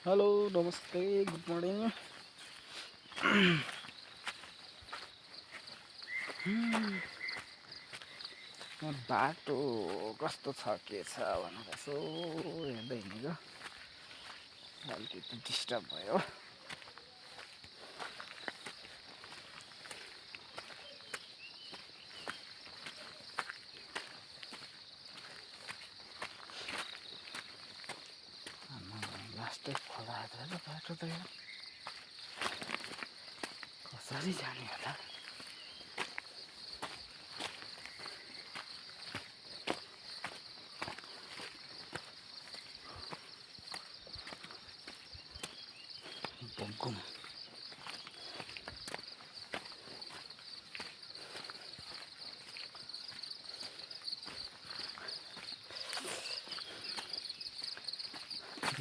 Hello नमस्ते good morning. बाटो कस्तो छ के छ भनेर यसो हेर्दै हिँडेको, अलिकति डिस्टर्ब भयो। लास्टै खोला आएर बाटो त कसरी जाने होला। घुम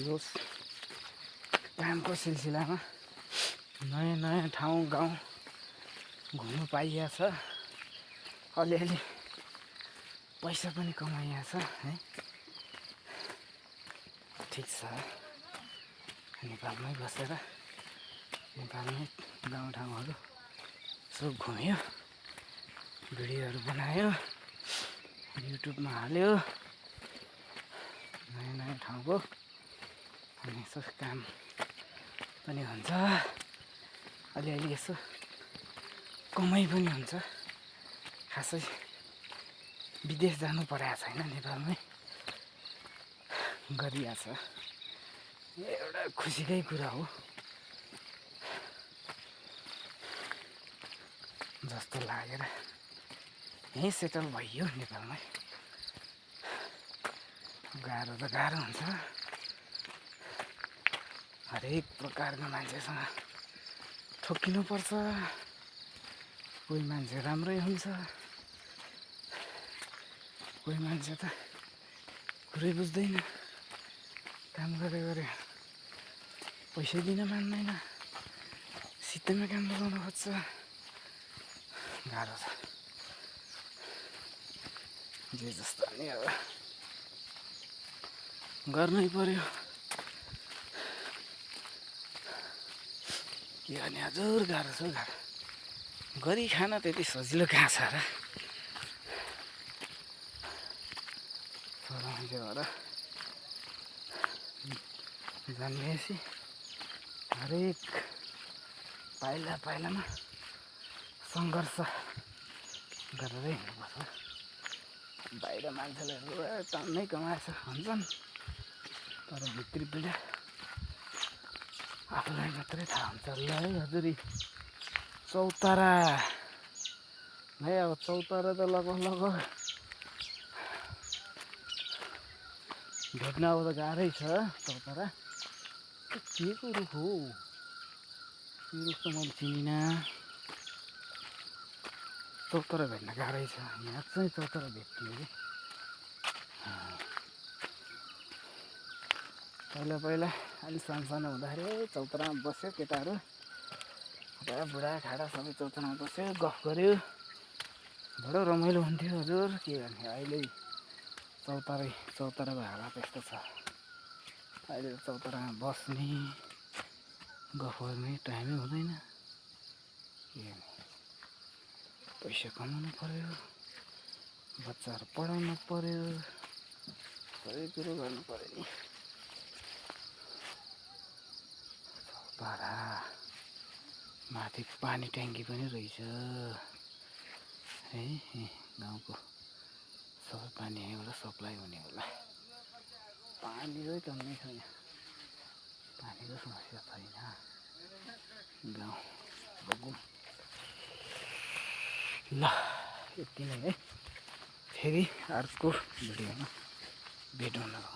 यो कामको सिलसिलामा नयाँ नयाँ ठाउँ गाउँ घुम्नु पाइएको छ, अलिअलि पैसा पनि कमाइएको छ है। ठिक छ, नेपालमै बसेर नेपालमै गाउँठाउँहरू यसो घुम्यो, भिडियोहरू बनायो, युट्युबमा हाल्यो नयाँ नयाँ ठाउँको, अनि यसो काम पनि हुन्छ, अलिअलि यसो कमाइ पनि हुन्छ। खासै विदेश जानु परेको छैन, नेपालमै गरिरहेछ। एउटा खुसीकै कुरा हो जस्तो लागेर यहीँ सेटल भइयो नेपालमै। गाह्रो त गाह्रो हुन्छ, हरेक प्रकारको मान्छेसँग ठोक्किनुपर्छ। कोही मान्छे राम्रै हुन्छ, कोही मान्छे त कुरै बुझ्दैन, काम गरे गरे पैसै दिन मान्दैन, सित्तैमा काम लगाउन खोज्छ। गाह्रो छ, जे जस्तो नि अब गर्नै पर्यो। के भने हजुर गाह्रो छ, गाह्रो गरी खान त्यति सजिलो कहाँ छ र। छोरा मान्छे भएर जन्मिएपछि हरेक पाइला पाइलामा सङ्घर्ष गरेरै हिँड्नुपर्छ। बाहिर मान्छेले टन्नै कमाएछ भन्छन्, तर भित्री पीडा आफूलाई मात्रै थाहा हुन्छ। ल है हजुर चौतारा है, अब चौतारा त लगभग भेट्न अब त गाह्रै छ। चौतारा के को रुख हो? यो रुख त मैले चिनिनँ। चौतारा भेट्न गाह्रै छ, यहाँ चाहिँ चौतारा भेट्ने कि। पहिला पहिला अलि सानो हुँदाखेरि चौतारामा बस्यो केटाहरू, बुढा खाडा सबै चौतारामा बस्यो, गफ गऱ्यो, बडो रमाइलो हुन्थ्यो हजुर। के गर्ने, अहिले चौताराको हालत यस्तो छ। अहिले चौतारामा बस्ने गफ गर्ने टाइमै हुँदैन। के गर्ने, पैसा कमाउनु पर्यो, बच्चाहरू पढाउनु पर्यो, सबै कुरो गर्नु पर्यो नि। चौतारा माथि पानी ट्याङ्की पनि रहेछ है, गाउँको सबै पानी यहीँबाट सप्लाई हुने होला। पानी चाहिँ टन्नै छैन, पानीको समस्या छैन गाउँ बगौँ। ल यति नै है, फेरि अर्को भिडियोमा भेटौँ न।